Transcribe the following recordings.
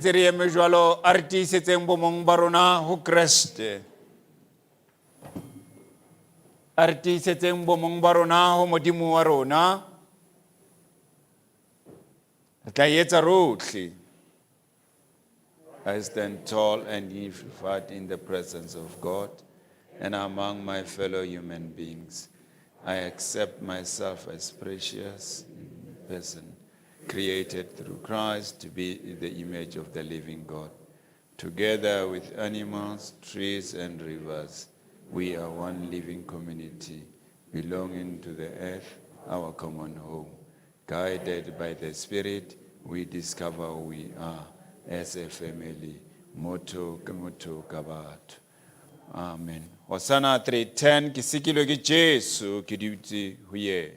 Ntse re eme jwalo, a re tiisetseng bomong ba rona ho Kreste. A re tiisetseng bomong ba rona ho Modimo wa rona. Re tla e etsa rotlhe. I stand tall and dignified in the presence of God and among my fellow human beings. I accept myself as precious person created through Christ to be the image of the living God. Together with animals, trees, and rivers, we are one living community belonging to the earth, our common home. Guided by the Spirit, we discover who we are as a family. Motho ke motho ka batho. Amen. Hosanna 3:10 ke sikilwe ke Jesu ke dutse ho yena.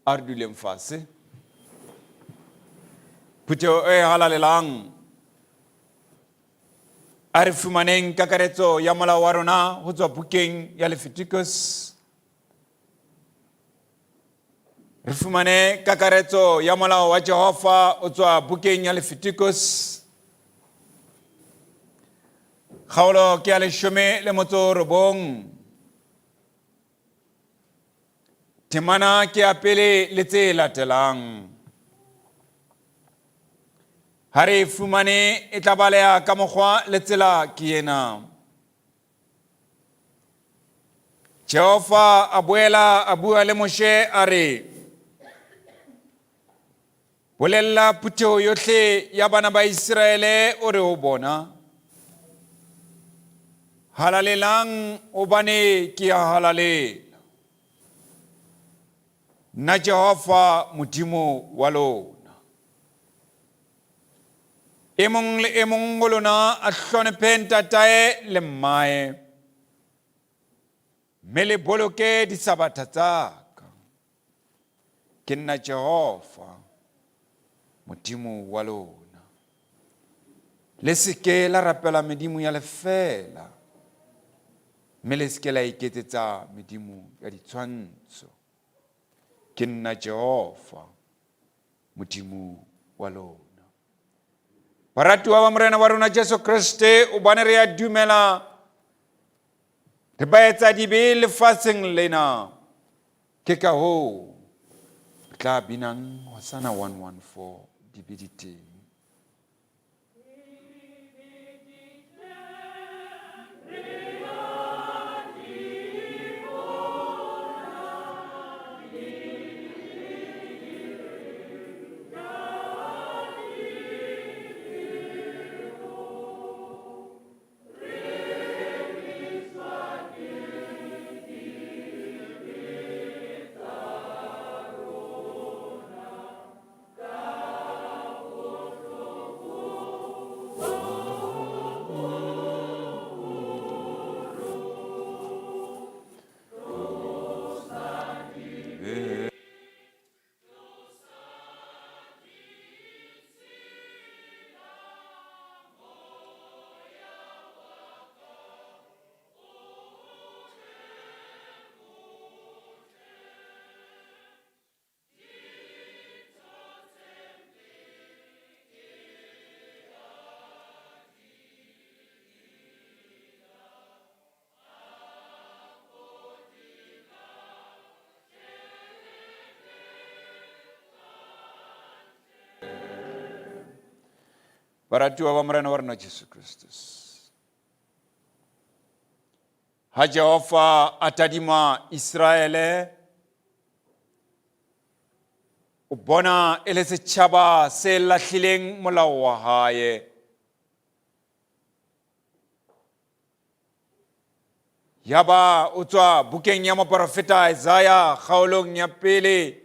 A re duleng fase. Phutheo e halalelang, a re fumaneng kakaretso ya molao wa rona ho tswa bukeng ya Leviticus. Re fumane kakaretso ya molao wa Jehova o tswa bukeng ya Leviticus. Kgaolo ke ya leshome le motso robong. Temana ke ya pele le tse latelang. Ha re e fumane e tla baleha ka mokgwa le tsela ke ena. Jehova a boela a bua le Moshe a re, Bolella phutheho yohle ya bana ba Iseraele o re ho bona, Halalelang hobane ke a halalela. Nna Jehova Modimo wa lona. E mong le e mong ho lona a hlonephe ntatae le mmae, mme le boloke disabatha tsa ka. Ke nna Jehova Modimo wa lona. Le se ke la rapela medimo ya lefeela, mme le se ke la iketsetsa medimo ya ditshwantsho. Ke nna Jehova Modimo wa lona. Baratuwa ba Morena wa rona Jesu Kriste, hobane re a dumela re baetsadibe lefatsheng lena. Ke ka hoo re tla binang Hosanna 114 dibe di teng. Baratuwa ba Morena wa rona Jesu Kristus. Ha Jehova a tadima Iseraele, o bona e le setjhaba se lahlileng molao wa hae. Yaba o tswa bukeng ya moporofeta Isaya kgaolong ya pele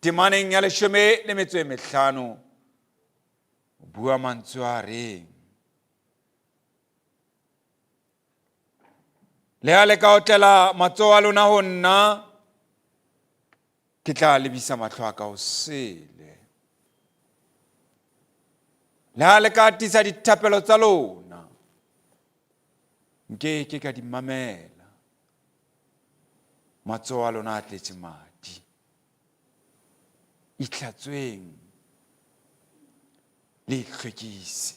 temaneng ya leshome le metso e mehlano. O bua mantswe a reng, Le ha le ka otlela matsoho a lona ho nna, ke tla lebisa mahlo a ka o sele. Le ha le ka atisa dithapelo tsa lona, nke ke ka di mamela. Matsoho a lona a tletse madi. Itlhatsweng le itlhwekise.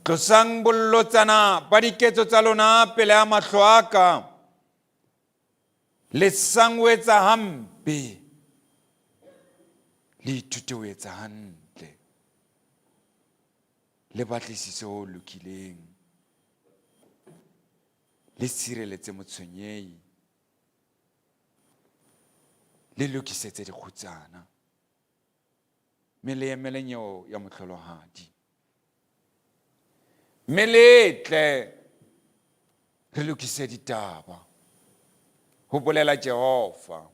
Tlosang bollotsana ba diketso tsa lona pele a mahlo a ka. Lesang ho etsa hampe, le ithute ho etsa hantle, le batlisise ho lokileng, le sireletse motshwenyehi, le lokisetse dikgutsana, mme le emele nyeo ya mohlolohadi. Mme le tle re lokise ditaba, ho bolela Jehova.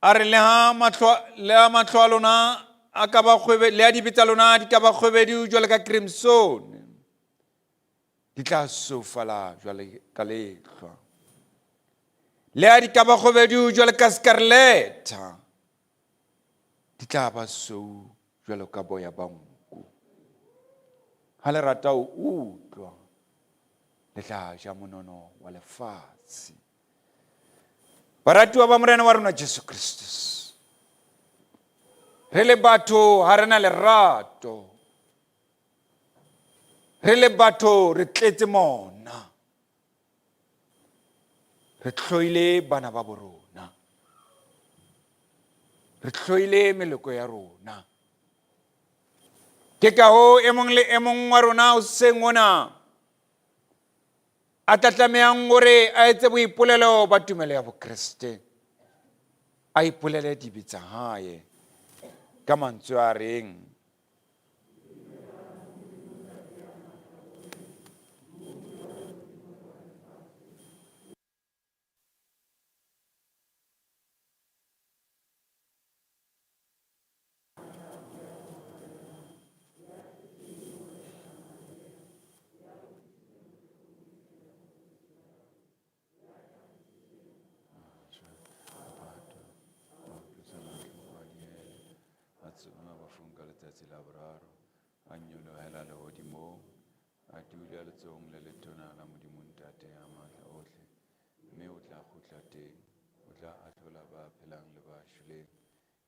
A re le ha mahlo le ha mahlo a lona a ka ba kgwebe le ha dibe tsa lona di ka ba kgwebedu jwale ka crimson, di tla soufala jwale ka lehlwa. Le ha di ka ba kgwebedu jwale ka scarletta, di tla ba sou jwalo ka boya ba nku. Ha le rata ho utlwa, le tla ja monono wa lefatshe. Baratuwa ba Morena wa rona Jesu Kristus, re le batho ha re na lerato, re le batho re tletse mona, re hloile bana ba borona, re hloile meloko ya rona. Ke ka hoo e mong le e mong wa rona hoseng ona a tla tlamehang hore a etse boipolelo ba tumelo ya Bokreste, a ipolele dibe tsa hae ka mantswe a reng, A tsoha bafung ka letsatsi la boraro, a nyolohela lehodimong, a dula letsohong le letona la Modimo Ntate ya matla ohle, mme o tla kgutla teng, o tla ahlola ba phelang le ba shweleng.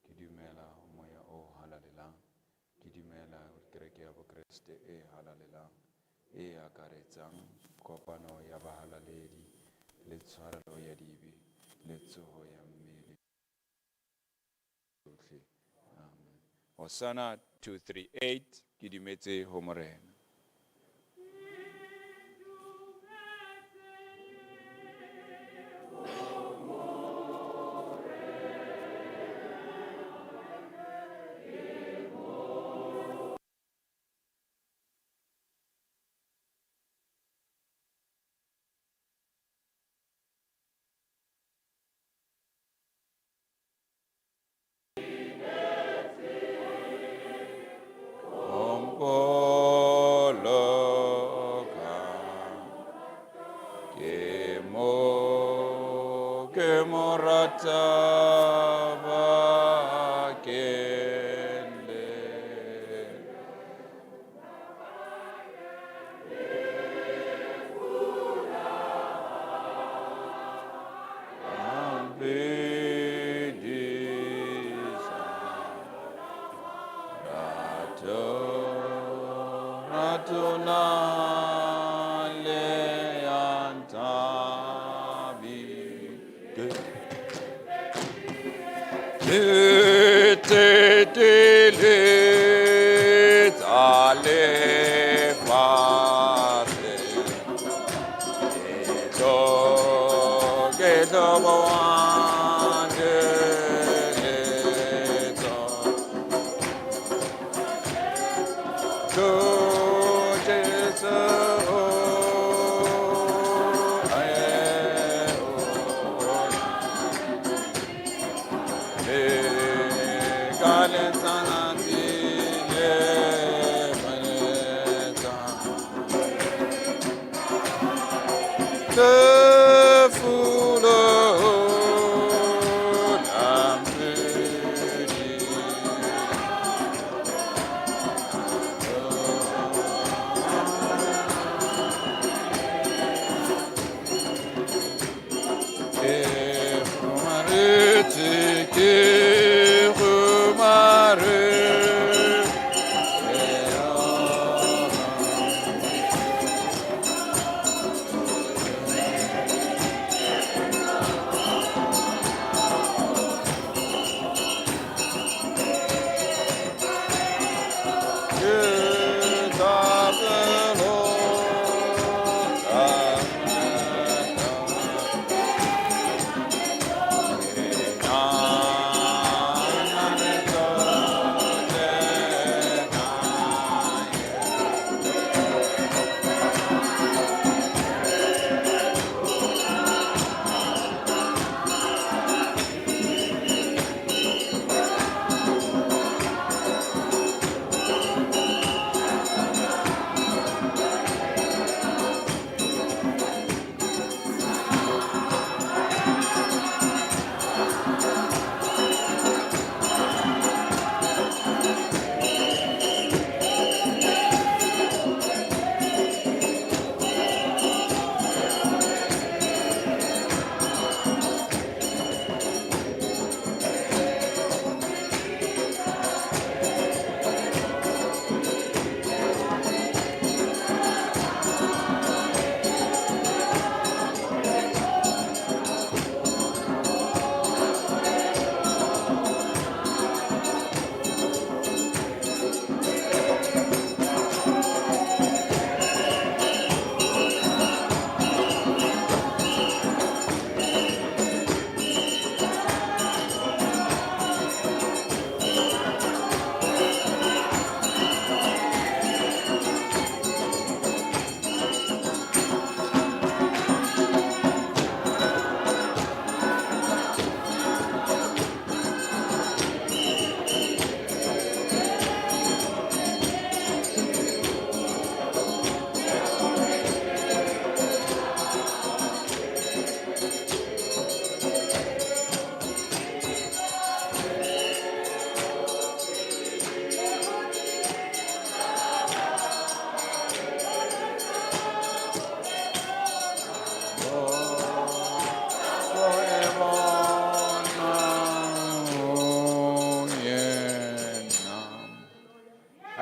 Ke dumela ho Moya o Halalelang. Ke dumela ho Kereke ya Bokreste e halalelang, e akaretsang kopano ya bahalaledi, le tshwarelo ya dibe, le tsoho ya mmele yohle. Amen. Hosanna 238, Ke dumetse ho Morena. Ompoloka ke mo ke mo rata bakeng le. Te te te. tsa lefatshe. Ke tlo bo wa Go Jesu, eh, oh. Le ka letsatsi le faletsa. Le fulo la medi. Ke gomare. Ke tabelo tsa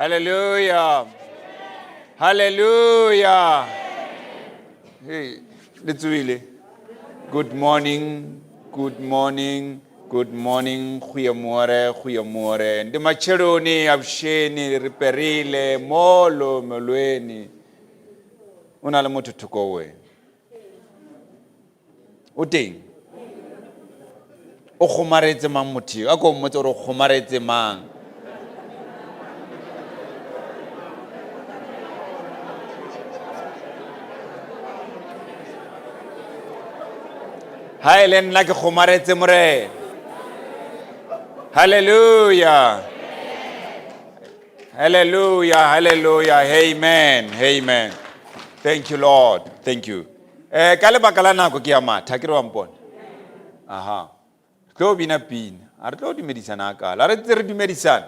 Hallelujah. Hallelujah. Hey, let's. Good morning. Good morning. Good morning. Goeiemôre, goeiemôre. Ndi matsheloni avuxeni ri perile molo molweni. O na le motho thoko wena. O teng? O kgomaretse mang motho eo? A ko mmotse gore o kgomaretse mang? Ha e le nna ke kgomaretse Morena. Hallelujah. Hallelujah, hallelujah. Amen, amen. Thank you, Lord. Thank you. Ka lebaka la nako ke ya matha, ke re wa mpona. Aha. Re tlo bina pina. Ha re tlo dumedisana hakalo. Ha re ntse re dumedisana,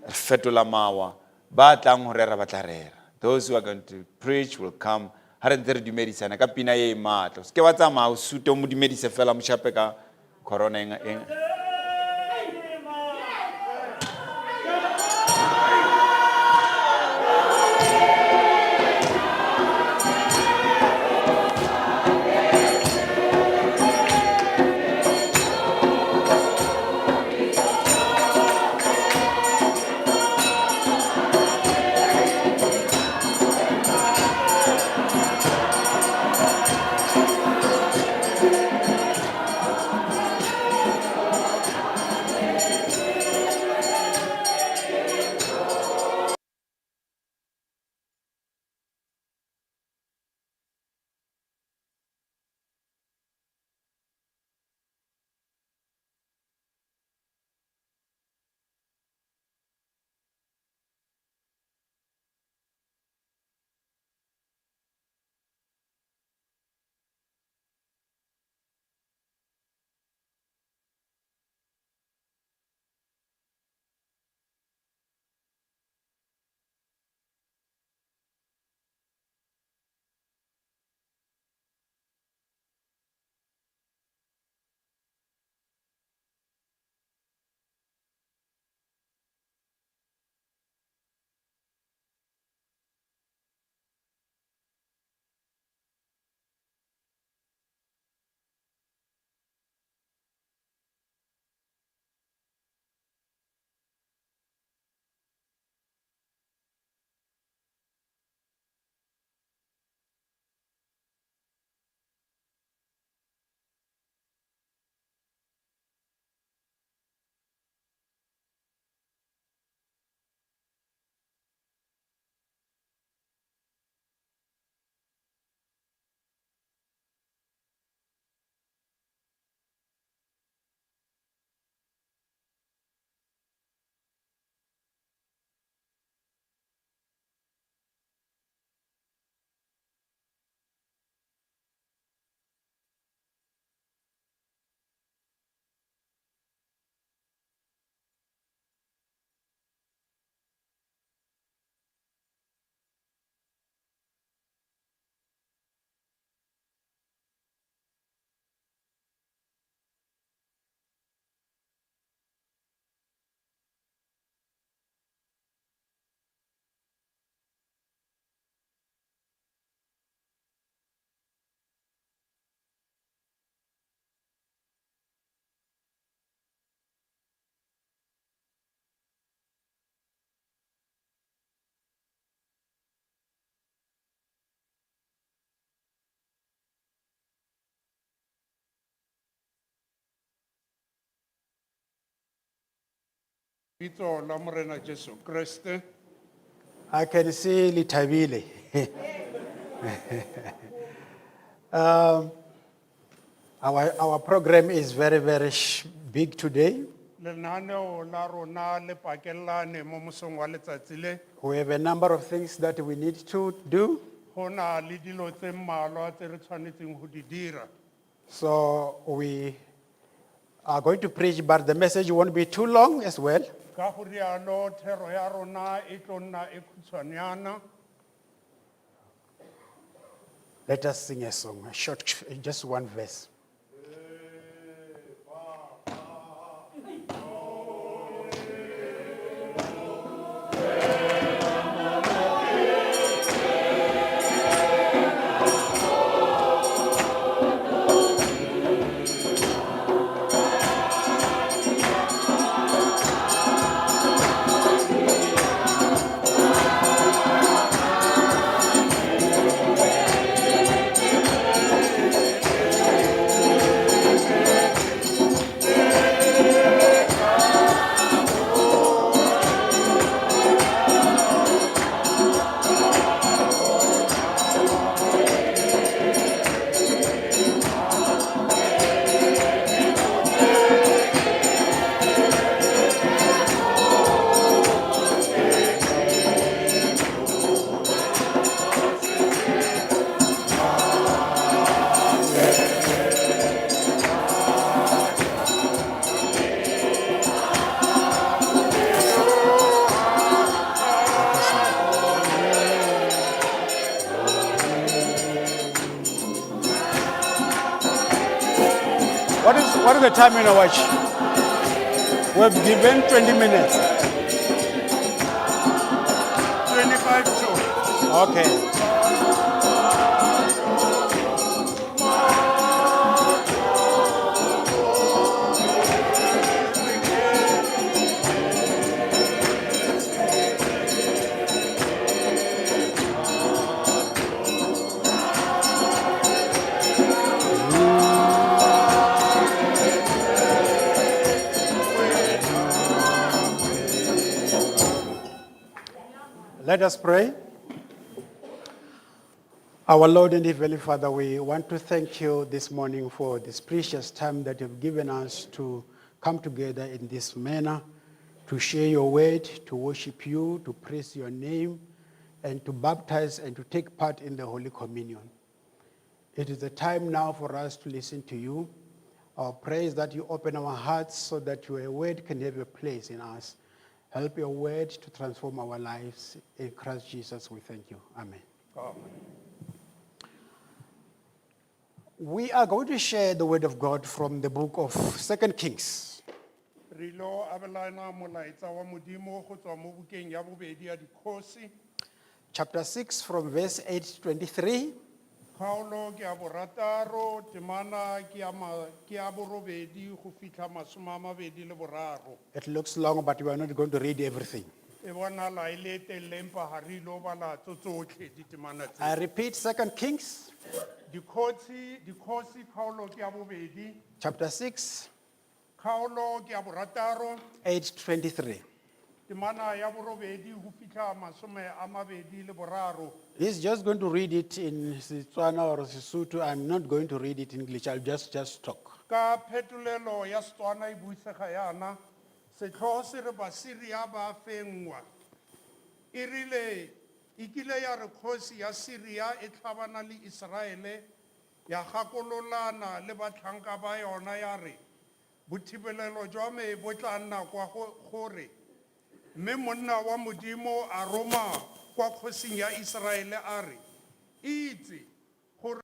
re fetola mawa. Ba tlang ho rera ba tla rera. Those who are going to preach will come. Ha re ntse re dumedisana ka pina e matla. O se ke wa tsamaya o sute o mo dumedise fela mo shape ka corona eng. Bitso la Morena Jesu Kreste. I can see Litabile. Our program is very, very big today. Lenaneo la rona le pakellane mo mosong wa letsatsi le. We have a number of things that we need to do. Go na le dilo tse mmalwa tse re tshwanetseng go di dira. So we are going to preach, but the message won't be too long as well. Ka go rialo thero ya rona e tlo nna e khutshwanyana. Let us sing a song, a short, just one verse. What is the time in our watch? We've given 20 minutes. 25 to. Okay. Let us pray. Our Lord and Heavenly Father, we want to thank you this morning for this precious time that you've given us to come together in this manner, to share your word, to worship you, to praise your name, and to baptize and to take part in the Holy Communion. It is the time now for us to listen to you. Our prayer is that you open our hearts so that your word can have a place in us. Help your word to transform our lives. In Christ Jesus, we thank you. Amen. Amen. We are going to share the word of God from the book of 2 Kings. Re ilo abelana molaetsa wa Modimo go tswa mo bukeng ya bobedi ya dikgosi. Chapter 6 from verse 8 to 23. Kgaolo ke ya borataro, temana ke ya ke ya borobedi go fitlha masome a mabedi le boraro. It looks long, but we are not going to read everything. E bonala e le telele empa ha re ilo bala tso tsotlhe ditemana tse. I repeat, 2 Kings Dikgosi, dikgosi kgaolo ke ya bobedi, chapter 6, kgaolo ke ya borataro, 8 to 23. temana ya borobedi go fitlha masome a mabedi le boraro. He's just going to read it in Setswana or Sesotho. I'm not going to read it in English. I'll just talk. Ka phetolelo ya Setswana e buisega yana, setlhogo se re Basiria ba fenngwa. E rile, e kile ya re kgosi ya Siria e tlhabana le Iseraele, ya gakololana le batlhanka ba yona ya re, bothibelelo jwa me bo tla nna kwa gore. Mme monna wa Modimo a roma kwa kgosing ya Iseraele a re, itse gore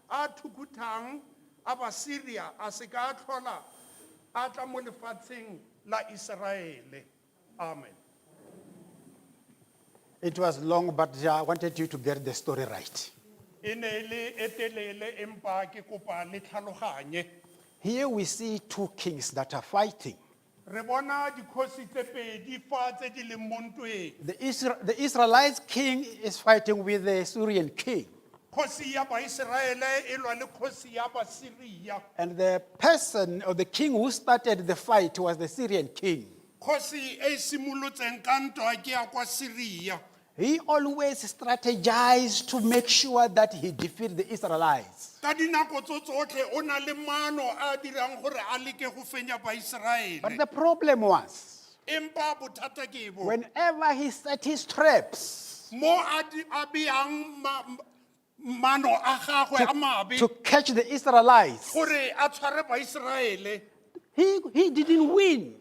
a thukhuthang a Basiria a se ka a tlhola a tla mo lefatsheng la Iseraele. Amen. It was long, but I wanted you to get the story right. E ne e le e telele empa ke kopa le tlhaloganye. Here we see two kings that are fighting. Re bona dikgosi tse pedi fa tse di leng mo ntweng. The Israelites king is fighting with the Syrian king. Kgosi ya Baiseraele e lwa le kgosi ya Basiria. And the person or the king who started the fight was the Syrian king. Kgosi e simolotseng ka ntwa ke ya kwa Siria. He always strategized to make sure that he defeated the Israelites. Ka dinako tso tsotlhe o na le maano a a dirang gore a leke go fenya But Baiseraele. the problem was, Empa bothata ke bo. whenever he set his traps Mo a beyang maano a gagwe a mabe to catch the Israelites, gore a tshware Baiseraele he didn't win.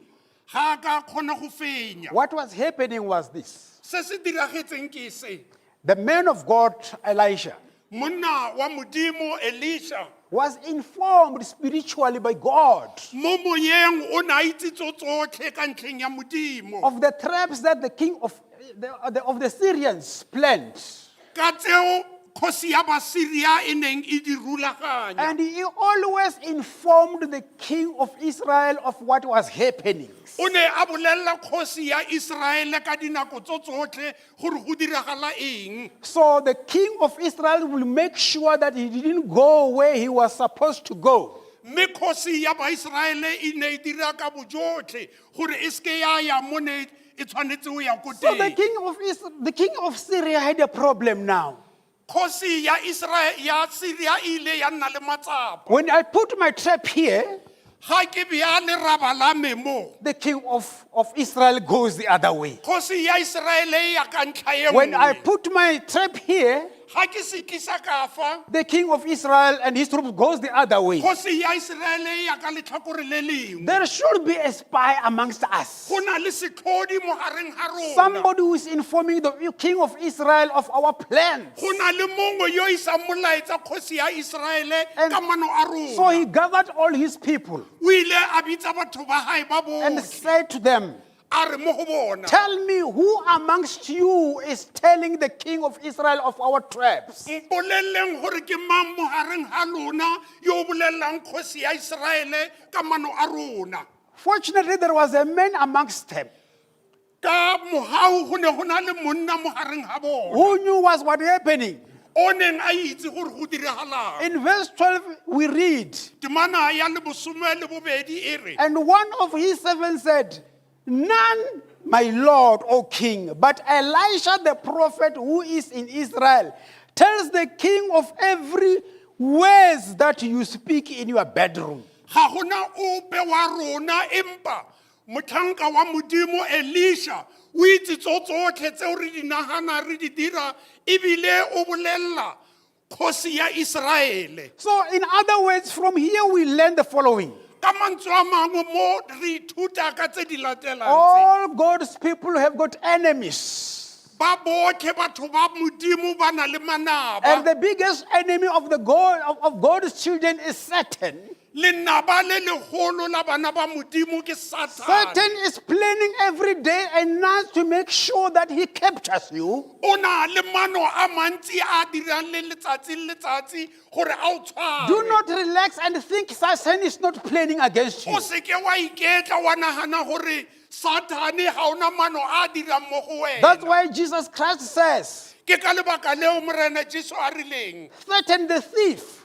ga a ka kgona go fenya. What was happening was this. Se se diragetseng ke se. The man of God, Elisha, Monna wa Modimo Elisha was informed spiritually by God mo moyeng o ne a itse tso tsotlhe ka ntlheng ya Modimo. of the traps that the king of the Syrians planned. Ka tseo kgosi ya Basiria e neng e di rulaganya. And he always informed the king of Israel of what was happening. O ne a bolella kgosi ya Israele ka dinako tso tsotlhe gore go diragala eng. So the king of Israel will make sure that he didn't go where he was supposed to go. Mme kgosi ya Baiseraele e ne e dira ka bojotlhe gore e seke ya ya mo ne e tshwanetse ho ya ko So teng. the king of Syria had a problem now. Kgosi ya Israel ya Syria e ile ya nna le matsapa. When I put my trap here, Ga ke bea leraba la me mo. the king of Israel goes the other way. Kgosi ya Israele e ya ka ntlha e When I nngwe. put my trap here, Ga ke se tlisa ka fa. the king of Israel and his troops goes the other way. Kgosi ya Israele e ya ka letlhakore le lengwe. There should be a spy amongst us. Go na le setlhodi mo gareng ga rona. Somebody who is informing the king of Israel of our plans. Go na le mongwe yo isang molaetsa kgosi ya Israele And ka mano a So rona. he gathered all his people O ile a bitsa batho ba hae ba and botlhe. said to them, A re mo go bona. "Tell me who amongst you is telling the king of Israel of our traps?" Mpolelleng gore ke mang mo gareng ga lona yo o bolellang kgosi ya Israele ka mano a rona. Fortunately, there was a man amongst them Ka mohau go ne go na le monna mo gareng ga bona. who knew what was happening. O neng a itse gore go diragalang. In verse 12, we read, Temana ya lebosome le bobedi e re. "And one of his servants said, 'None, my lord, O king, but Elisha the prophet who is in Israel tells the king of every words that you speak in your bedroom.'" Ga gona ope wa rona empa motlhanka wa Modimo Elisha o itse tso tsotlhe tseo re di nagana re di dira ebile o bolella kgosi ya Israele. So, in other words, from here we learn the following. Ka mantswe a mangwe mo re ithuta ka tse di latelang tse. All God's people have got enemies. Ba botlhe batho ba Modimo ba na le manaba. And the biggest enemy of the God of God's children is Satan. Lenaba le legolo la bana ba Modimo ke Satane. Satan is planning every day and night to make sure that he captures you. O na le mano a mantsi a dirang le letsatsi le letsatsi gore a o tshware. Do not relax and think Satan is not planning against you. O seke wa iketla wa nagana gore Satane ga ona mano a dirang mo go That's wena. why Jesus Christ says, Ke ka lebaka leo Morena Jesu a rileng Satan the thief,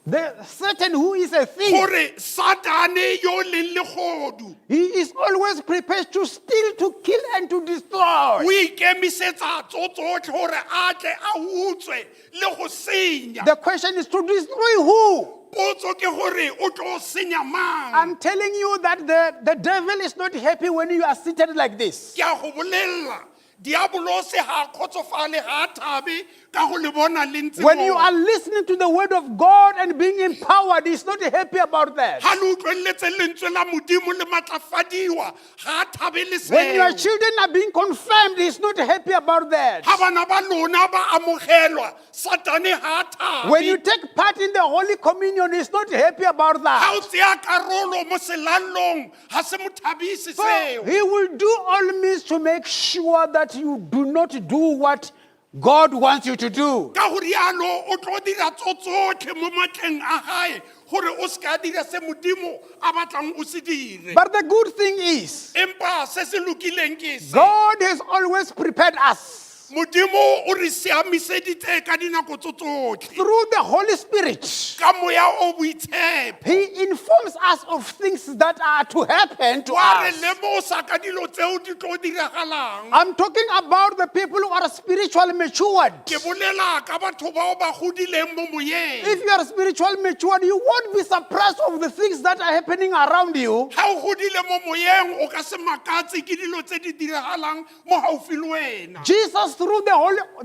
the Satan who is a thief, gore Satane yo leng legodu he is always prepared to steal, to kill, and to destroy. o ikemisetsa tso tsotlhe gore a tle a utswe le go senya. The question is to destroy who? Potso ke gore o tlo senya mang. I'm telling you that the devil is not happy when you are seated like this. Ke a go bolella diabolose ga a kgotsofale ga a thabe Ka go le bona le ntse When you moo. are listening to the word of God and being empowered, he's not happy about that. Ha le utlwelletse lentswe la Modimo le matlafadiwa, ga a thabele When your seo. children are being confirmed, he's not happy about that. Ha bana ba lona ba amogelwa, Satane ha a When you thabe. take part in the Holy Communion, he's not happy about Ha o that. tseya karolo mo selallong, ha se mo thabise So seo. he will do all means to make sure that you do not do what God wants you to do. Ka go rialo o tlo dira tso tsotlhe mo matleng a gae gore o se ka dira se Modimo a batlang o se dire. But the good thing is, Empa se se lokileng ke se. God has always prepared us Modimo o re siamiseditse ka dinako tso tsotlhe. through the Holy Spirit. Ka moya o boitshepo. He informs us of things that are to happen to Wa re us. lemosa ka dilo tseo di tlo diragalang. I'm talking about the people who are spiritually matured. Ke bolela ka batho bao ba godileng mo moyeng. If you are spiritually matured, you won't be surprised of the things that are happening around you. Ha o godile mo moyeng o ka se makatse ke dilo tse di diragalang mo gaufi le wena. Jesus, through the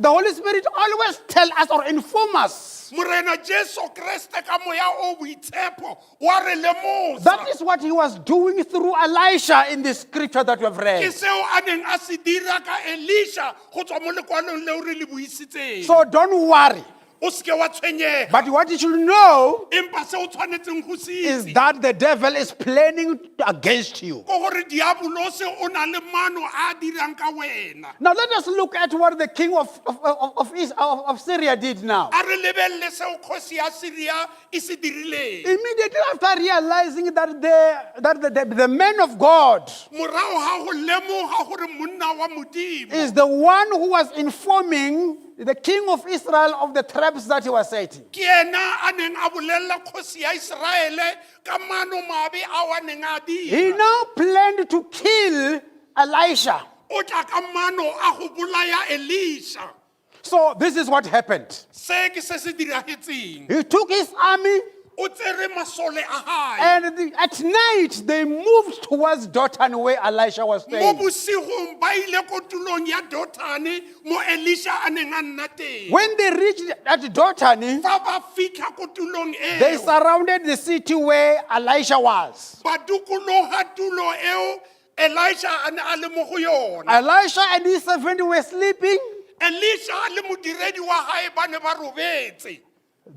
Holy Spirit, always tell us or inform us. Morena Jesu Kreste ka moya o boitshepo wa re lemosa. That is what he was doing through Elisha in the scripture that we have Ke read. seo a neng a se dira ka Elisha go tswa mo lekwalong leo re le buisitseng. So don't worry. O seke wa tshwenyega. But what you should know Empa se o tshwanetseng go se is itse that the devil is planning against you. ke gore diabolose o na le maano a a dirang ka wena. Now let us look at what the king of Syria did now. A re lebelele seo kgosi ya Syria e se dirileng. Immediately after realizing that the man of God Morago ga go lemoga gore monna wa Modimo is the one who was informing the king of Israel of the traps that he was setting. ke ena a neng a bolelela kgosi ya Iseraele ka maano mabe ao a neng a He dira. now planned to kill Elisha. O tla ka maano a go bolaya Elisha. So this is what happened. Se ke se se diragetseng. He took his army O tsere masole a hae. and at night they moved towards Dothan where Elisha was Mo staying. bosigong ba ile ko tulong ya Dothane mo Elisha a neng a nna teng. When they reached at Dothan, Fa ba fitlha ko tulong they eo, surrounded the city where Elisha was. ba dukologa tulo eo Elisha a ne a le mo go yona. Elisha and his servant were sleeping. Elisha le modiredi wa hae ba ne ba robetse.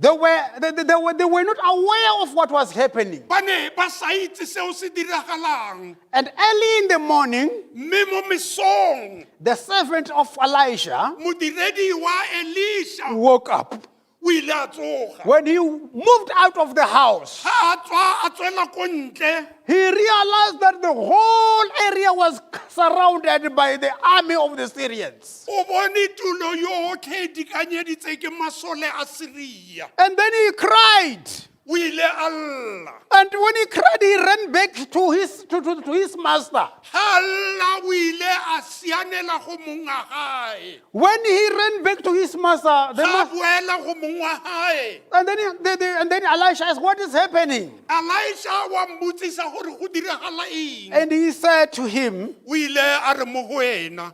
They were not aware of what was happening. Ba ne ba sa itse seo se diragalang. And early in the morning, Mme mo mesong, the servant of Elisha modiredi wa Elisha woke up. o ile a tsoga. When he moved out of the house, Ha a tswa a tswela ko ntle, he realized that the whole area was surrounded by the army of the Syrians. o bone tulo yotlhe e dikanyeditse ke masole a Syria. And then he cried. O ile a lla. And when he cried, he ran back to his master. Ha a lla o ile a sianela go mong wa hae. When he ran back to his master, the Ha a mas- boela go mong wa hae. and then, he, the, and then Elisha asked, "What is happening?" Elisha wa mmotsisa gore go diragala eng. And he said to him, O ile a re mo go ena,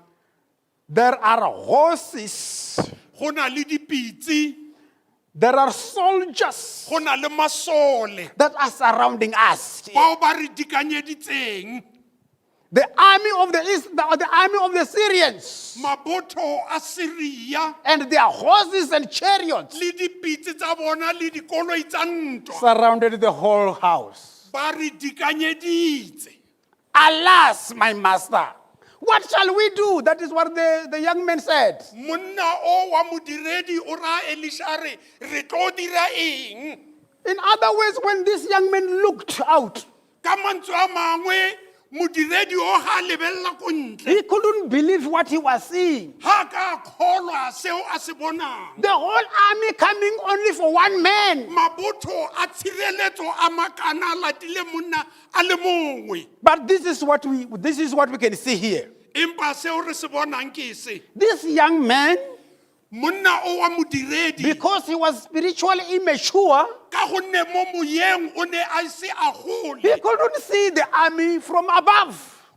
"There are horses, go na le dipitse, there are soldiers go na le masole that are surrounding us. bao ba re dikanyeditseng. The army of the East, the army of the Syrians, Mabotho a Syria and their horses and chariots le dipitse tsa bona le dikoloi tsa ntwa surrounded the whole house. ba re dikanyeditse. Alas, my master, what shall we do?" That is what the young man said. Monna o wa modiredi o raya Elisha a re, re tlo dira eng? In other words, when this young man looked out, Ka mantswe a mangwe, modiredi o ga a lebelela ko ntle, he couldn't believe what he was seeing. ga a ka a kgolwa seo a se bonang. The whole army coming only for one man. Mabotho a tshireletso a makana a latile monna a le mongwe. But this is what we can see here. Empa seo re se bonang ke se. This young man, Monna o wa modiredi, because he was spiritually immature, ka gonne mo moyeng o ne a ise a gole. he couldn't see the army from above.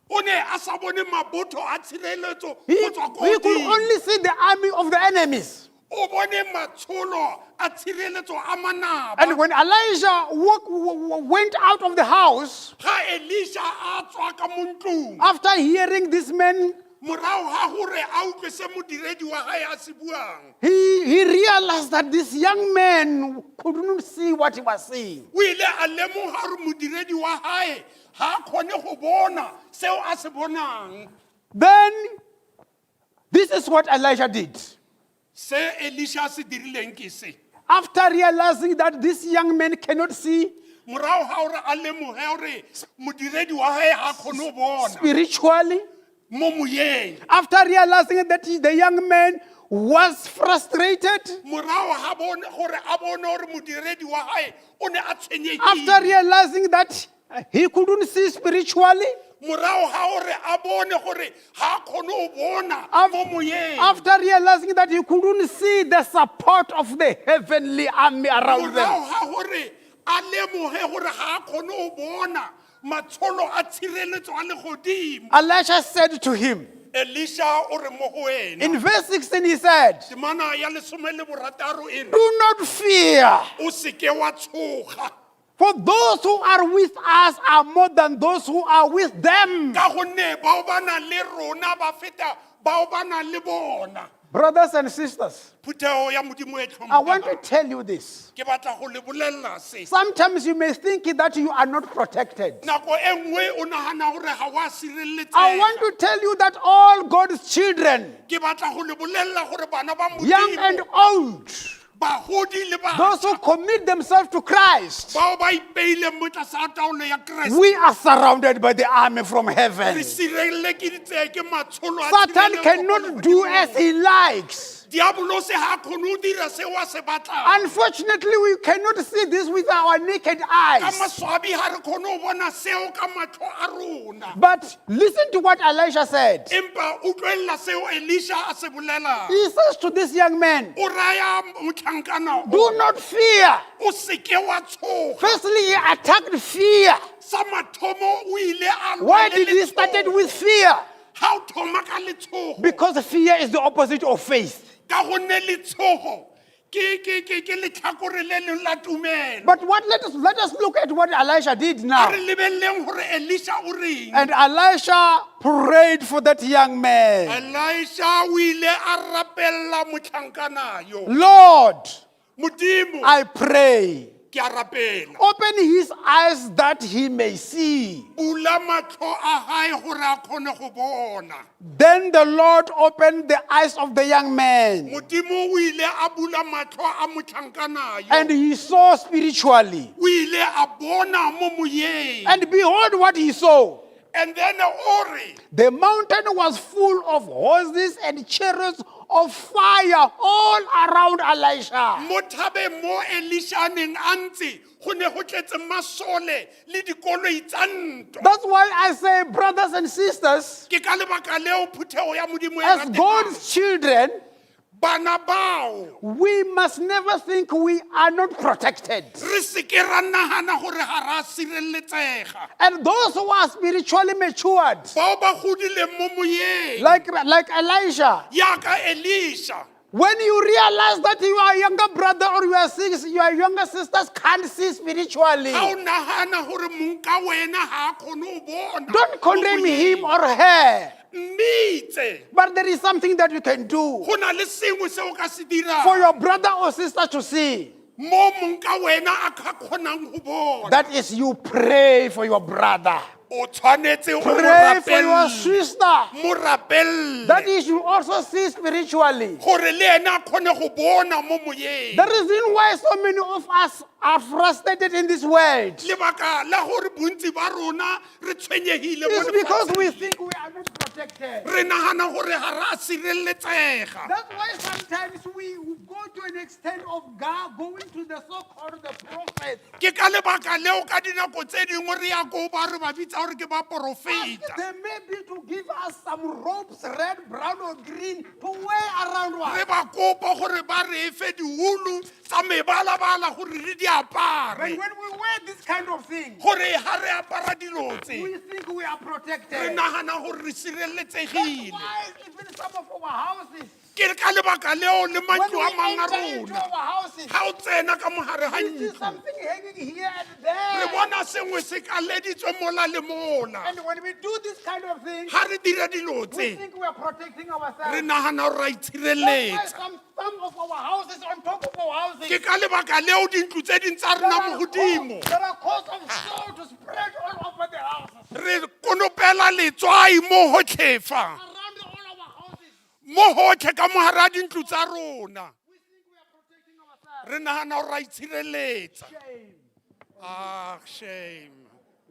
O ne a sa bone mabotho a tshireletso He, go tswa ko he could godimo. only see the army of the enemies. O bone matsholo a tshireletso a manaba. And when Elijah went out of the house, Ga Elisha a tswa ka mo ntlong, after hearing this man, morago ga gore a utlwe se modiredi wa gae a se buang, he realized that this young man couldn't see what he was seeing. O ile a lemoga gore modiredi wa gae ga a kgone go bona seo a se bonang. Then, this is what Elijah did. Se Elisha a se dirileng ke se. After realizing that this young man cannot see Morago ga gore a lemoge gore modiredi wa gae ga a kgone go bona spiritually, mo moyeng, after realizing that the young man was frustrated, morago ga bone gore a bone gore modiredi wa gae o ne a after tshwenyegile, realizing that he couldn't see spiritually, morago ga gore a bone gore ga a kgone go bona mo moyeng, after realizing that he couldn't see the support of the heavenly army around them, morago ga gore a lemoge gore ga a kgone go bona matsholo a tshireletso a legodimo, Elisha said to him, Elisha o re mo go ena, in verse 16, he said, temana ya 16 e re, "Do not fear, o seke wa tshoga, for those who are with us are more than those who are with them." Ka gonne bao ba nang le rona ba feta bao ba nang le bona. Brothers and sisters, Phuthego ya Modimo e I want to tlhomphang, tell you this. ke batla go le bolelela se. Sometimes you may think that you are not protected. Nako e nngwe o nagana gore ga wa I sireletsega. want to tell you that all God's children, Ke batla go le bolelela gore bana ba young and Modimo, old, bagodi le batjha, those who commit themselves to Christ, bao ba ipeileng mo tlase ga taolo ya Kreste, we are surrounded by the army from heaven. Re sirelekeditse ke matsholo a Satan tshireletso cannot do as he likes. Diabolose ga a kgone go dira seo a se batlang. Unfortunately, we cannot see this with our naked Ka eyes. maswabi ga re kgone go bona seo ka matlho a rona. But listen to what Elisha said. Empa utlwelela seo Elisha a se bolelang. He says to this young man, O raya motlhankana o, "Do not fear." o seke wa tshoga. Firstly, he attacked fear. Sa mathomo o ile a lwa Why le did he started letshogo. with fear? Ha o thoma ka letshogo, Because fear is the opposite of faith. Ka gonne letshogo ke letlhakore le leng la tumelo. But what let us look at what Elisha did A now. re lebeleleng gore Elisha o reng. And Elisha prayed for that young man. Elisha o ile a rapella motlhankana yo. "Lord, Modimo, I pray, ke a rapela, open his eyes that he may see." Bula matlho a gae gore a kgone go bona. Then the Lord opened the eyes of the young man, Modimo o ile a bula matlho a motlhankana yo. and he saw spiritually. O ile a bona mo moyeng. And behold what he saw. And then o re, The mountain was full of horses and chariots of fire all around Elisha. Mo thabeng mo Elisha a neng a ntse go ne go tletse masole le dikoloi tsa ntwa. That's why I say, brothers and sisters, Ke ka lebaka leo phuthego ya Modimo e as rategang, God's children, bana bao, we must never think we are not protected. Re seke ra nagana gore ga ra sireletsega. And those who are spiritually matured, Bao ba godileng mo moyeng, like Elijah, yaka Elisha, when you realize that your younger brother or your younger sisters can't see spiritually, ga o nagana gore monka wena ga a kgone go bona don't condemn mo moyeng, him or her. Mmitse. But there is something that you can do Go na le sengwe se o ka se dirang for your brother or sister to see. mo monka wena a ka kgonang go bona. That is, you pray for your brother, O tshwanetse o mo pray for your rapelle. sister. Mo rapelle That is, you also see spiritually. gore le ena a kgone go bona mo moyeng. The reason why so many of us are frustrated in this world Lebaka la gore bontsi ba rona re tshwenyegile mo is because lefatsheng, we think we are not protected. Re nagana gore ga re a sireletsega. That's why sometimes we go to an extent of God going to the so-called the prophets. Ke ka lebaka leo ka dinako tse dingwe re ya ko ba re ba bitsa gore ke Ask baporofeta, them maybe to give us some ropes, red, brown, or green, to wear around re us. ba kopa gore ba re fe diulu tsa mebalabala gore re di But apare, when we wear this kind of thing, gore ga re apara dilo tse, we think we are re protected. nagana gore re That's sireletsegile. why even some of our houses, Ke ka lebaka leo le When matlo we a mang a enter into rona. our houses, Ga o tsena ka mogare ga we see ntlo, something hanging here and re there. bona sengwe se kaleditswe mola le mola. And when we do this kind of thing, Ga re dira dilo we tse, think we are protecting re ourselves. nagana gore ra That's why itshireletsa. some of our houses, on top of our houses, Ke ka lebaka leo dintlo tse ding tsa there rena are, mo godimo there are coats of salt to spread all over the houses. re konopela letswai mo gotlhe fa, Around all our houses, mo gotlhe ka mogare a dintlo tsa rona. we think we are protecting ourselves. Re nagana gore ra itshireletsa. Shame. Ah, shame.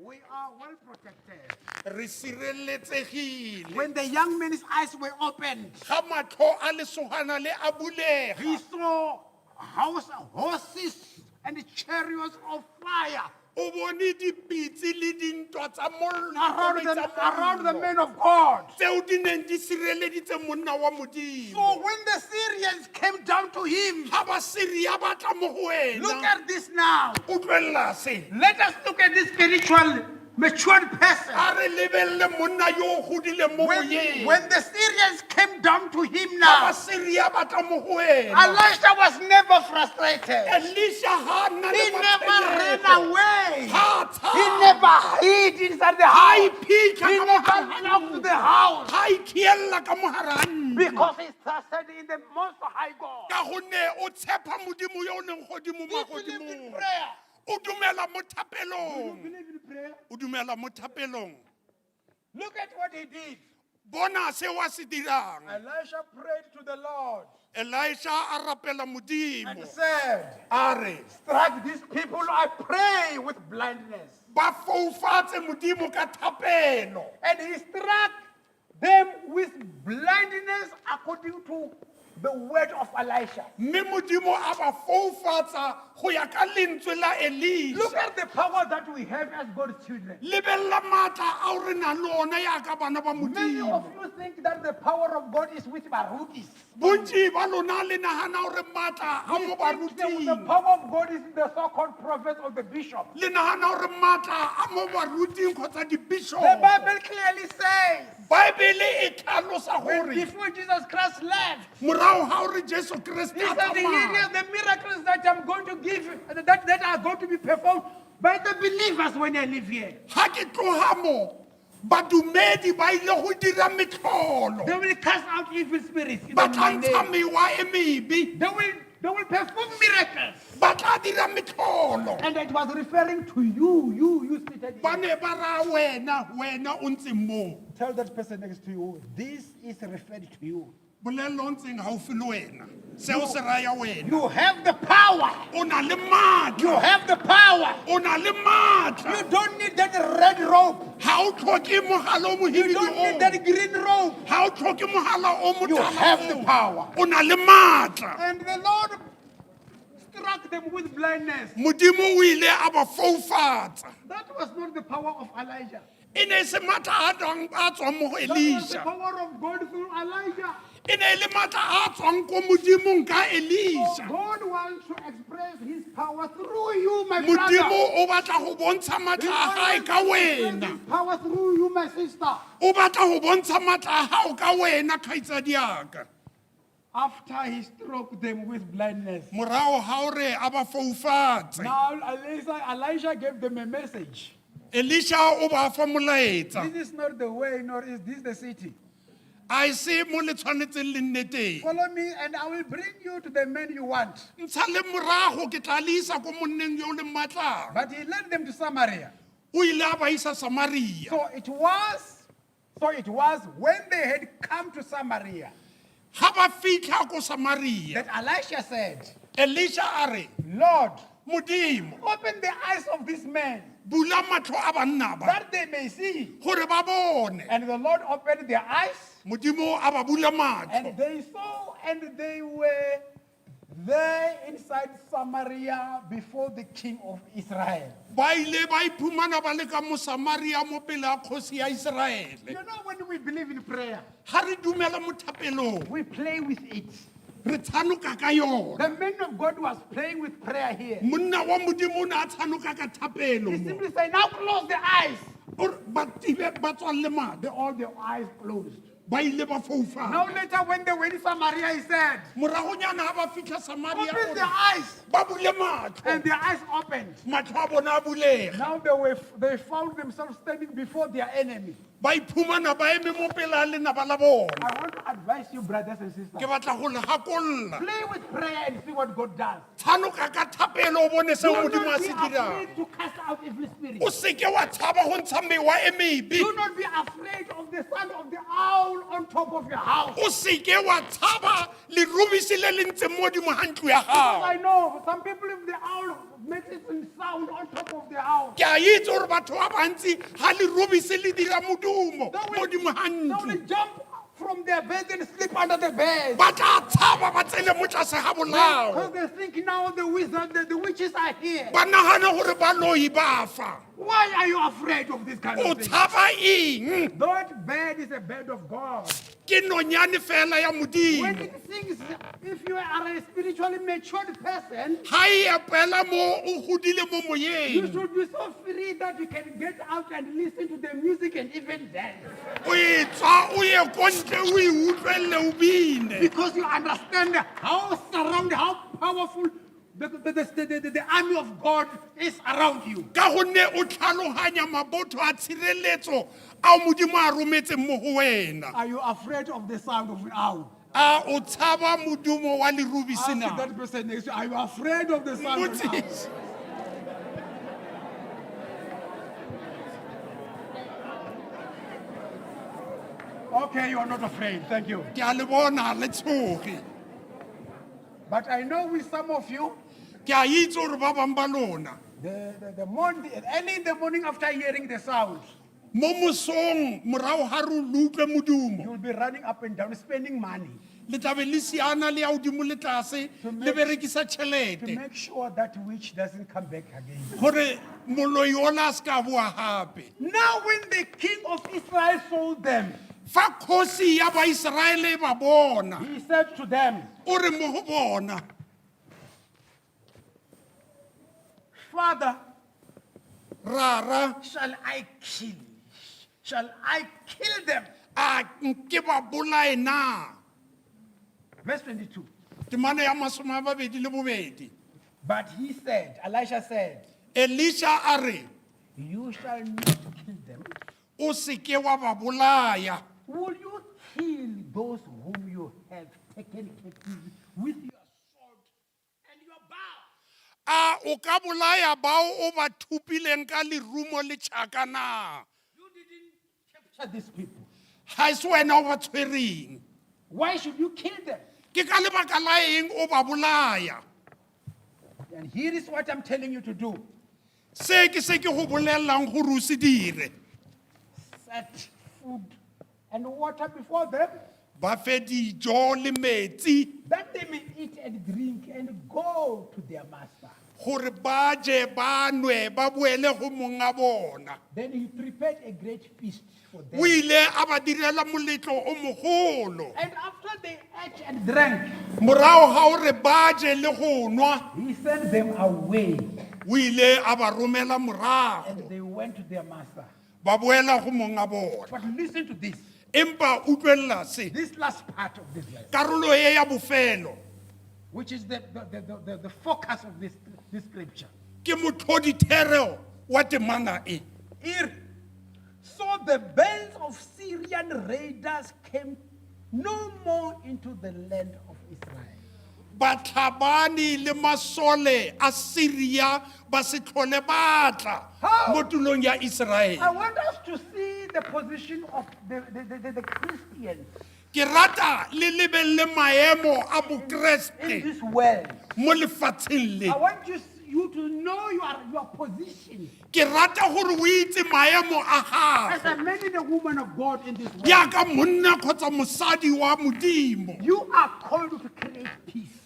We are well protected. Re sireletsegile. When the young man's eyes were opened, Ga matlho a lesogana le a bulega, he saw horses and chariots of fire o bone dipitse le dintwa tsa mollo, around dikoloi tsa around the mollo, men of God. tseo di neng di sireleditse monna wa Modimo. So when the Syrians came down to him, Ga ba Syria ba tla mo go look wena, at this now. utlwelela se. Let us look at this spiritual, matured person. A re lebelele monna yo o godileng mo When, moyeng. when the Syrians came down to him Ga now, ba Syria ba tla mo go wena, Elisha was never frustrated. Elisha ga a nna le He never ran matshwenyego. away. Ga a tshaba. He never hid inside the Ga a house. iphitlha He ka never mogare ga locked ntlo. the house Ga a ikhiella ka mogare ga ntlo. because he trusted in the Most High God. Ka gonne o tshepa Modimo yo o leng godimo He believed in magodimong. prayer. O dumela mo You thapelong. believe in prayer? O dumela mo thapelong. Look at what he did. Bona se wa se dirang. Elisha prayed to the Lord Elisha a rapela and Modimo. said, A re, Strike these people, I pray, with blindness. ba foufatse Modimo ka thapelo. And he struck them with blindness according to the word of Elisha. Mme Modimo a ba foufatsa go ya ka lentswe la Look Elisha. at the power that we have as God's children. Lebella maatla ao re nang le ona yaka bana ba Many Modimo. of you think that the power of God is with Barutis. Bontsi ba lona le nagana gore maatla a mo You think the baruting. power of God is in the so-called prophets or the bishop. Le nagana gore maatla a mo baruting kgotsa The di-bishop. Bible clearly says Baebele e tlhalosa when gore before Jesus Christ left, morago ga gore Jesu Kriste he a said, the, tsamaya, the miracles that I'm going to give, that are going to be performed by the believers when I live here. ga ke tloga mo, badumedi ba ile go dira metlholo. They will cast out evil spirits in Ba my tla ntsha name. mewa e mebe. They will perform miracles. Ba tla dira metlholo. And it was referring to you, you seated Ba here. ne ba raya wena, wena o ntseng moo. Tell that person next to you, this is referred to you. Bolella o ntseng gaufi le wena. Seo se raya wena. You have the power. O na le maatla. You have the power. O na le maatla. You don't need that red robe. Ga o tlhoke mogala o You mohibidu don't need oo. that green robe. Ga o tlhoke mogala o You motala have the oo. power. O na le maatla. And the Lord struck them with blindness. Modimo o ile a ba foufatsa. That was not the power of Elijah. E ne e se maatla a tswang mo go That was the Elisha. power of God through Elijah. E ne e le maatla a tswang ko Modimong ka So Elisha. God wants to express his power through you, my brother. Modimo o batla go bontsha He maatla a gae wants ka to express wena. his power through you, my sister. O batla go bontsha maatla a gago ka wena, kgaitsadiaka. After he struck them with blindness. Morago ga ore a ba foufatse, Now Elijah gave them a message. Elisha o ba fa molaetsa. This is not the way, nor is this the city. A e se mo le tshwanetseng le nne teng. Follow me, and I will bring you to the man you want. Ntsha le morago ke tla le isa ko monneng yo o leng maatlang. But he led them to Samaria. O ile a ba isa Samaria. So it was when they had come to Samaria Ga ba fitlha ko Samaria, that Elisha said, Elisha a re, Lord, Modimo, open the eyes of these men bula matlho a banna ba that they may see. gore ba bone. And the Lord opened their eyes, Modimo a ba bula matlho. and they saw, and they were there inside Samaria before the king of Israel. Ba ile ba iphumana ba le ka mo Samaria mo pele ga kgosi ya Iseraele. You know, when we believe in prayer, Ga re dumela mo thapelong, we play with it. re tshanoka ka yona. The man of God was playing with prayer here. Monna wa Modimo o ne a tshanoka ka thapelo He mo. simply said, Now close the eyes. O re ba tibe ba tswalle They matlho. all their eyes closed. Ba ile ba Now foufala. later when they were in Samaria, he said, Moragonyana ha ba fitlha Samaria, open o their re, eyes. ba bule matlho. And their eyes opened. Matlho a bona a bulega. Now they found themselves standing before their enemy. Ba iphumana ba eme mo pele a lenaba la bona. I want to advise you, brothers and sisters. Ke batla go le gakolola. Play with prayer and see what God does. Tshanoka ka thapelo o bone seo Do Modimo a not be se dirang. afraid to cast out evil spirits. O seke wa tshaba go ntsha mewa e mebe. Do not be afraid of the sound of the owl on top of your house. O seke wa tshaba lerubisi le le ntseng mo godimo ga ntlo ya Because gago. I know some people, if the owl makes its sound on top of the house, Ke a itse gore batho ba bantsi ga lerubisi le dira modumo they mo godimo ga will, they ntlo, will jump from their bed and sleep under the bed. ba tla tshaba ba tsene mo tlase ga Because bolao. they think now the wizard, the witches are here. Ba nagana gore baloi ba fa. Why are you afraid of this kind O of thing? tshaba eng? That bed is a bed of God. Ke nonyane fela ya When Modimo. it sings, if you are a spiritually matured person, Ga e epela mo o godile mo you moyeng. should be so free that you can get out and listen to the music and even dance. O e tswa o ye ko ntle o e utlwelele o bine. Because you understand how surrounded, how powerful the army of God is around you. Ka gonne o tlhaloganya mabotho a tshireletso ao Modimo a rometseng mo go wena. Are you afraid of the sound of an owl? A o tshaba modumo wa lerubisi Ask na? that person next to you, are you afraid of the sound of an owl? Mmotsise. Okay, you are not afraid. Thank you. Ke a le bona le tshoge. But I know with some of you, Ke a itse gore ba bangwe ba lona the morning, early in the morning after hearing the sound, mo mosong morago ga re lo utlwe modumo, you'll be running up and down, spending money le tlabe le siana le ya godimo le tlase le berekisa to tšhelete make sure that witch doesn't come back again. gore moloi ola a se ka boa gape. Now, when the king of Israel saw them, Fa kgosi ya Baiseraele e ba bona, he said to them, o re mo go bona, Father, rara, shall I kill? Shall I kill them? a nke ba bolae na? Verse 22. Temana ya 22. But he said, Elisha said, Elisha a re, you shall not kill them. o seke wa ba bolaya. Will you kill those whom you have taken captive with your sword and your bow? A o ka bolaya bao o ba thupileng ka lerumo le tšhaka na? You didn't capture these people. Ga e se wena o ba tshwereng. Why should you kill them? Ke ka lebaka la eng o ba bolaya? And here is what I'm telling you to do. Se ke se ke go bolelelang gore o se dire. Set food and water before them, Ba fe dijo le metsi that they may eat and drink and go to their master. gore ba je ba nwe ba boele go monga bona. Then he prepared a great feast for them. O ile a ba direla moletlo o mogolo. And after they ate and drank, Morago ga gore ba je le go nwa, he sent them away, o ile a ba romela morago. and they went to their master. Ba boela go monga bona. But listen to this. Empa utlwella se. This last part of this verse, Karolo e ya bofelo which is the focus of this scripture. ke motlhodithero wa temana e. Ir. So the bands of Syrian raiders came no more into the land of Israel. Batlhabani le masole a Syria ba se tlhole ba tla How? mo tulong ya Israel. I want us to see the position of the Christians Ke rata le lebelle maemo a in Bokreste this world. mo lefatsheng I le. want you to know your position Ke rata gore o itse maemo a gago as a man and a woman of God in this world. jaaka monna kgotsa mosadi wa Modimo. You are called to create peace.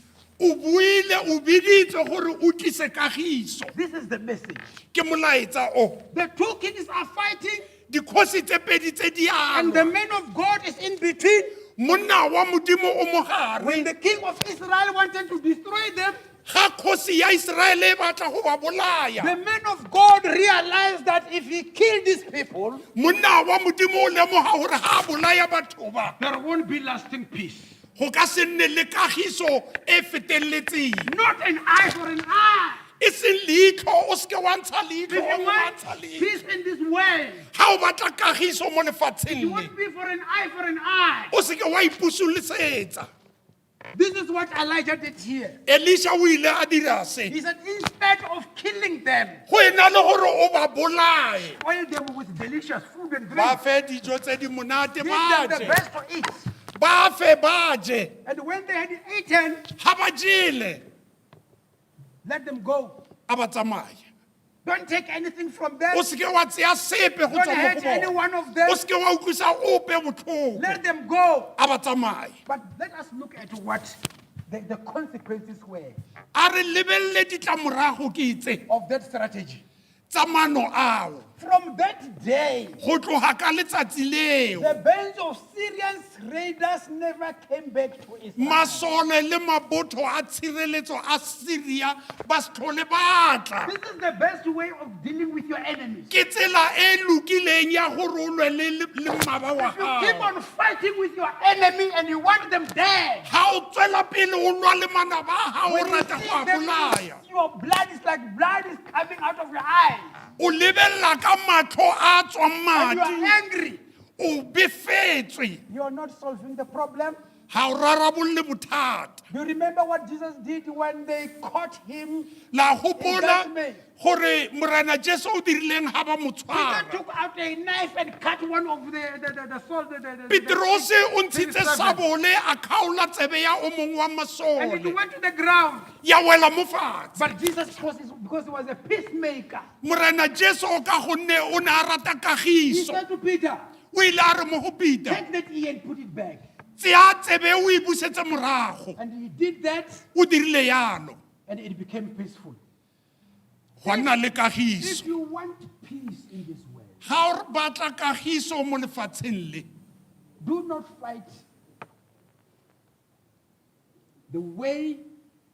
O buile o biditswe gore o tlise kagiso. This is the message. Ke molaetsa o. The two kings are fighting, Dikgosi tse pedi tse di and the alwa. man of God is in between. Monna wa Modimo o mogare. When the king of Israel wanted to destroy them, Ga kgosi ya Iseraele e batla go ba bolaya, the man of God realized that if he killed these people, monna wa Modimo o lemoga gore ga a bolaya batho ba, there won't be lasting peace. Go ka se nne le kagiso e feteletseng. Not an eye for an eye. E seng leitlho, o seke wa ntsha If leitlho, you o wa want ntsha leitlho. peace in this world, Ga o batla kagiso mo it lefatsheng le, won't be for an eye for an eye. o seke wa ipusulosetsa. This is what Elijah did here. Elisha o ile a dira se. He said, instead of killing them, Go e na le gore o ba bolaye, spoil them with delicious food and drink. ba fe dijo tse di monate, Give ba them the je, best to eat. ba fe ba je. And when they had eaten, Ga ba jele, let them go. a ba tsamaye. Don't take anything from them. O seke wa tseya sepe go Don't tswa mo hurt go any bona. one of them. O seke wa utlwisa ope botlhoko. Let them go. A ba tsamaye. But let us look at what the consequences were A re lebelele ditlamorago ke tse of that strategy. tsa maano ao. From that day, Go tloga ka letsatsi leo, the bands of Syrian raiders never came back to Israel. Masole le mabotho a tshireletso a Syria ba se tlhole ba tla. This is the best way of dealing with your enemies. Ke tsela e lokileng ya gore o lwe le mmaba wa If you keep gago. on fighting with your enemy and you want them dead, Ga o tswela pele o lwa le manaba a gago, o when you rata see go a them, bolaya, your blood is like blood is coming out of your eyes. o lebelela ka matlho a tswang And you are madi, angry. o befetswe, You are not solving the problem. ga o rarabolle bothata. Do you remember what Jesus did when they caught him? La gopola Engagement. gore Morena Jesu o dirileng ga ba mo Peter tshwara? took out a knife and cut one of the soul. Petrose o ntshitse His servant. sabole a kgaola tsebe ya o mongwe wa And it masole, went to the ground. ya wela mo fatshe. But Jesus was, because he was a peacemaker, Morena Jesu ka gonne o ne a rata he kagiso, said to Peter, o ile a re mo go Peter, "Take that ear and put it back." tseya tsebe o e busetse morago. And he did that, O dirile yalo, and it became peaceful. gwa nna le kagiso. If you want peace in this world, Ga o batla kagiso mo lefatsheng le, do not fight the way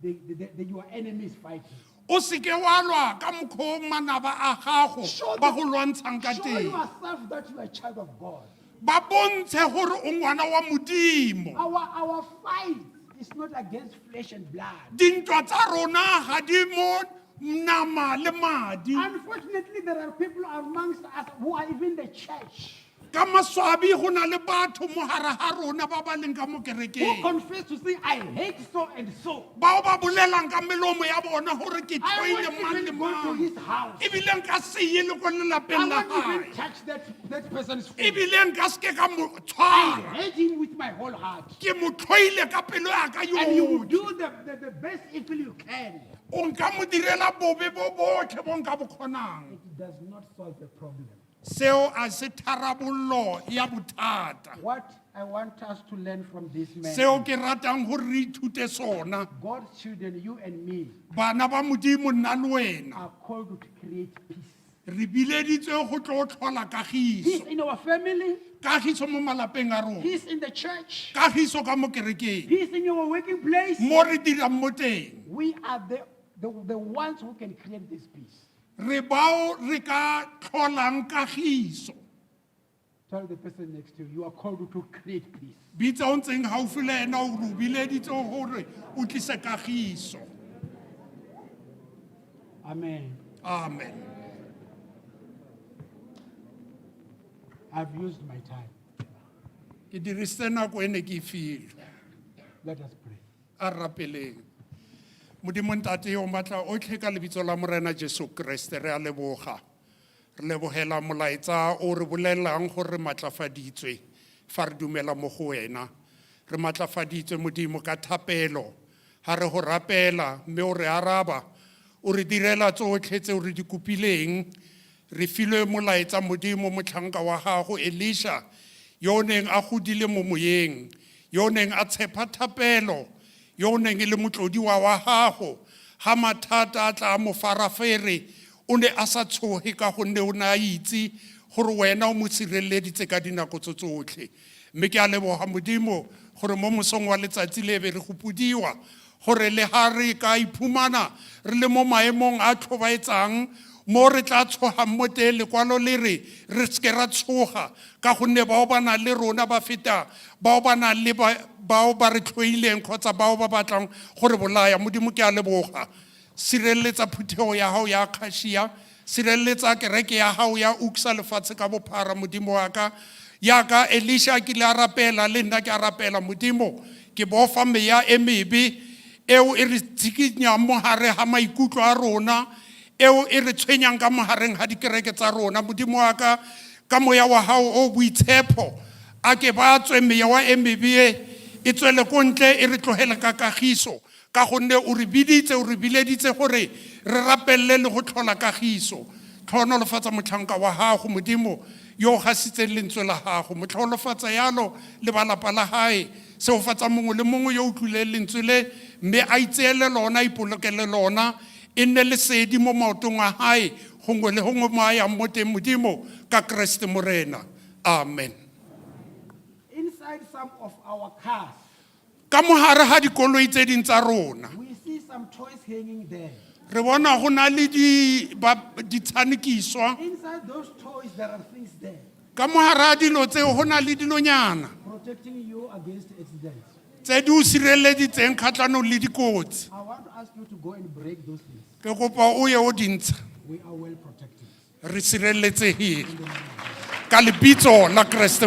your enemy is fighting. O seke wa lwa ka mokgwa o manaba a gago Show ba go lwantshang ka Show teng. yourself that you are a child of God. Ba bontshe gore o ngwana wa Modimo. Our fight is not against flesh and blood. Dintwa tsa rona ga di mo nama le madi. Unfortunately, there are people amongst us who are even the church Ka maswabi go na le batho mo gare ga rona ba ba leng ka mo who kerekeng confess to say, "I hate so and so. bao ba bolelang ka melomo ya bona gore ke I tlhoile won't mang le even go to mang, his house. ebile nka se ye le ko I lelapeng la won't even gae, touch that person's food. ebile nka seke ka mo I tshwara. hate him with my whole heart." Ke mo tlhoile ka pelo ya ka And you will yotlhe. do the best evil you can. O nka mo direla bobe bo botlhe bo nka bo kgonang. It does not solve the problem. Seo a se tharabollo ya bothata. What I want us to learn from this man, Seo ke ratang gore re ithute sona, God's children, you and me, bana ba Modimo, nna le wena, are called to create peace. re bileditswe go tlo tlhola Peace kagiso. in our family, Kagiso mo malapeng a rona, peace in the church, kagiso ka mo kerekeng, peace in your working place. mo re dirang mo teng. We are the ones who can create this peace. Re bao re ka tlholang kagiso. Tell the person next to you, you are called to create peace. Bitsa o ntseng gaufi le ena o re o bileditse gore o tlise kagiso. Amen. Amen. I've used my time. Ke dirisitse nako e ne ke e filwe. Let us pray. A re rapeleng. Modimo Ntate yo matla otlhe, ka lebitso la Morena Jesu Kreste re a leboga. Re lebogela molaetsa o re bolelelang gore re matlafaditswe fa re dumela mo go wena. Re matlafaditswe, Modimo, ka thapelo. Ha re go rapela mme o re araba, o re direla tsotlhe tse o re di kopileng. Re filwe molaetsa, Modimo, motlhanka wa gago Elisha yo o neng a godile mo moyeng, yo o neng a tshepa thapelo, yo o neng e le motlodiwa wa gago. Ga mathata a tla a mo farafere, o ne a sa tshoge ka gonne o ne a itse gore wena o mo sireleditse ka dinako tso tsotlhe. Mme ke a leboga, Modimo, gore mo mosong wa letsatsi le be re gopodiwa Gore le ha re ka iphumana re le mo maemong a tlhobaetsang mo re tla tshogang mo teng lekwalo le re re seke ra tshoga ka gonne bao ba nang le rona ba feta bao ba nang le bao ba re tlhoileng kgotsa bao ba batlang gore bolaya. Modimo, ke a leboga. Sireletsa phuthego ya gago ya Kgašia, sireletsa kereke ya gago ya Uksa lefatshe ka bophara. Modimo wa ka, yaka Elisha a kile a rapela, le nna ke a rapela. Modimo, ke bofa meya e mebe eo e re tshikinyang mo gare ga maikutlo a rona, eo e re tshwenyang ka mogareng ga dikereke tsa rona. Modimo wa ka, ka moya wa gago o boitshepo, a ke ba tswe meya wa e mebe e, e tswele ko ntle, e re tlogele ka kagiso, ka gonne o re biditse, o re bileditse gore re rapelele le go tlhola kagiso. Tlhonolofatsa motlhanka wa gago, Modimo, yo o gasitseng lentswe la gago. Motlhonolofatsa yalo le balapa la gae. Segofatsa mongwe le mongwe yo o utlwileng lentswe le, mme a itseele lona, a ipolokele lona, e nne lesedi mo maotong a gae gongwe le gongwe mo a yang mo teng. Modimo, ka Keresete Morena, amen. Inside some of our cars, Ka mogare ga dikoloi tse ding tsa rona, we see some toys hanging there. Re bona go na le ditshamekiswa. Inside those toys, there are things there Ka mogare ga dilo tseo go na le dilonyana protecting you against accidents. Tse di o sireleditseng kgatlhanong le dikotsi. I want to ask you to go and break those things. Ke kopa o ye o dintsha. We are well protected. Re sireletsegile ka lebitso la Keresete.